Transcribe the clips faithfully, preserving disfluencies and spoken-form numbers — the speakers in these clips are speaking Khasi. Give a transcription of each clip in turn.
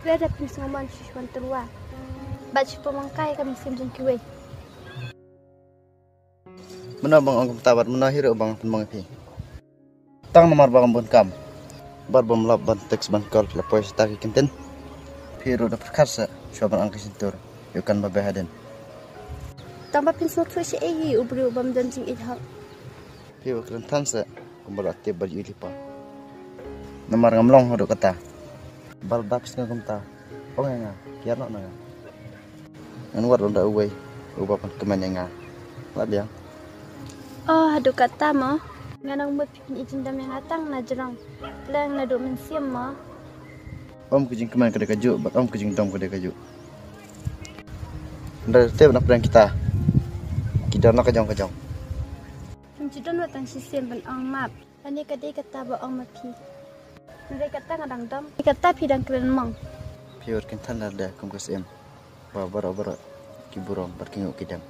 Te da phi sngewmon shu wan tyrwa. Bad shu pynmangkai ka mynsiem jong kiwei. Mano bang ong kumta bad mano hi ruh bang pynmong ïa phi. Tang namar ba ngam bun kam. Bad bym lap ban text ban call phi la poi sha ta ki kyntien. Phi ruh da pyrkhat sa shuwa ban ang ka shyntur ïa u kan ba beh hadien. Tang ba phin sngewthuh shaei hi u briew bym don jingïeit hok. Phi ba kren than sa kumba la tip bad ïohi lypa. Namar ngam long haduh kata. Bad da phi sngew kumta, ong ïa nga, kiar noh na nga. Ngan wad lynda uwei uba pynkmen ïa nga. Lah biang. Oh, haduh katta mo. Nga nang mut phi phin ïeit jingdom ïa nga tang na jrong. Pleng naduh mynsiem mo. Ym ka jingkmen ka dei kajuh bad ym ka jingdom ka dei kajuh. Hynrei te na pdeng kita ki don la ka jong ka jong. Phim ju don wat tang shisien ban ong map. Lane ka dei kata ba ong ma phi. Hynrei kata nga dang dom. Kata phi dang kren mong. Phi wat kyntan lada kum ka syiem ba baroh baroh ki burom bad ki nguh ki dem.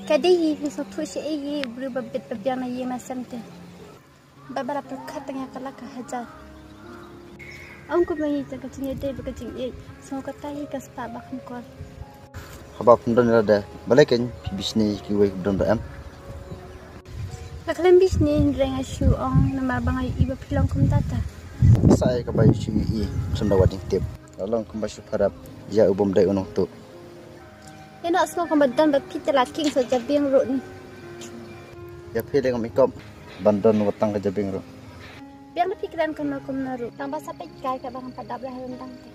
Ka dei hi phi sngewthuh shaei hi u briew ba bit ba biang na ïing na sem te. Ba ba la pyrkhat tang ïa ka la ka hajar. Ong kumba ngi tang ka jingïadei bad ka jingïeit. Sngew kata hi ka spah ba kham kor. Haba phim don lada balei kein phi bishni ïa kiwei kiba don ruh em? Nga khlem bishni hynrei nga shu ong namar ba nga ïohi ba phi long kumta ta. Sa ïa kaba ïohi shu ïohi, sum da wad jingtip. La long kumba shu pharap ïa u bym dei u nongtuh. Ïa noh sngew kumba don ba phi te la king sa jabieng ruh ni. Ïa phi lei ngam i kop ban don wat tang ka jabieng ruh. Biang da phi kren kumno kumno ruh. Tang ba sa peit kai kaba ngam pat dap da ha ryndang te.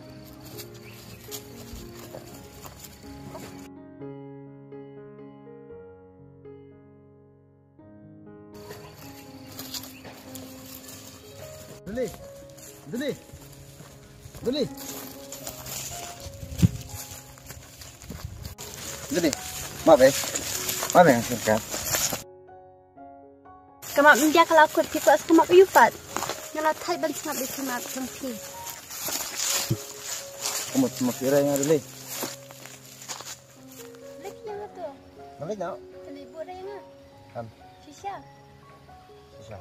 Duli. Duli. Duli. Duli. Map eh. Map eh, singkat. Ka map India ka la kut phi kwah sa ka map u pat. Nga la thait ban sngap ïa ka map jong phi. Ka map, ka map ïa nga Duli. Lek ïa nga to. Nga lek na. Te lek buh ïa nga. Kan. Shisha. Shisha.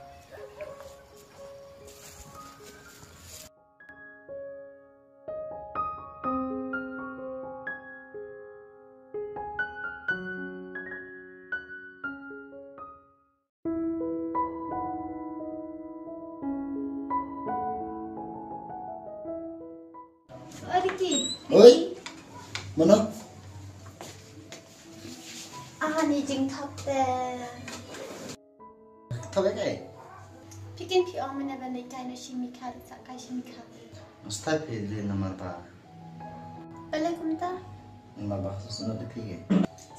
Oi, Ricky. Oi. Mano? Ah, ni jingthok te. Thok ïa kaei? Phi kin phi ong mynne ban leit kai na Shimikha, sa kai Shimikha. Must have phi leit namar ba. Balei kumta? Namar ba sngewsynod ïa phi ke.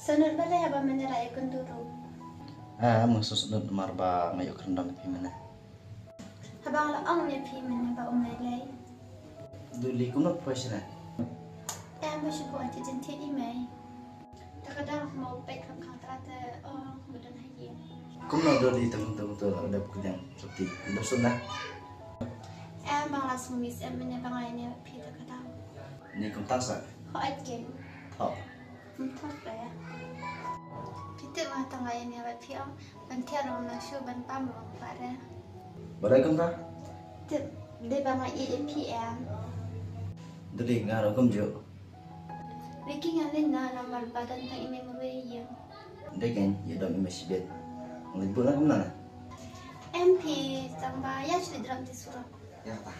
Sngewsynod balei haba mynne la ïakynduh ruh? Ah, nga sngewsynod namar ba nga ïoh kyrdan ïa phi mynne. Haba nga la ong ïa phi mynne ba um lei lei. Duli kumno phi poi shane? Em, ba shu poi ïa jingthied i mei. Te ka dang mo peit kham kham tra te, oh, mo don ha ïing. Kumno Duli tang tang tang la dep kñiang sopti. Dep sum na. Em, ba nga la sum mis em mynne ba nga ïa ne phi te ka dang. Ni kumta sa. Ho ai ke. Tho. Tho re. Phi te ma tang ïa ne ba phi ong. Ban thiah long na shu ban pam long pare. Balei kumta? Tip dei ba nga ïeit ïa phi em. Dei nga ruh kumjuh. Ricky nga leit na namar ba don tang i mei marwei ïa. Dei kein ïa dom i mei shibit. Nga leit bud na kumno na? Em phi tang ba ïa shu leit drom ti surok. Ïa ta.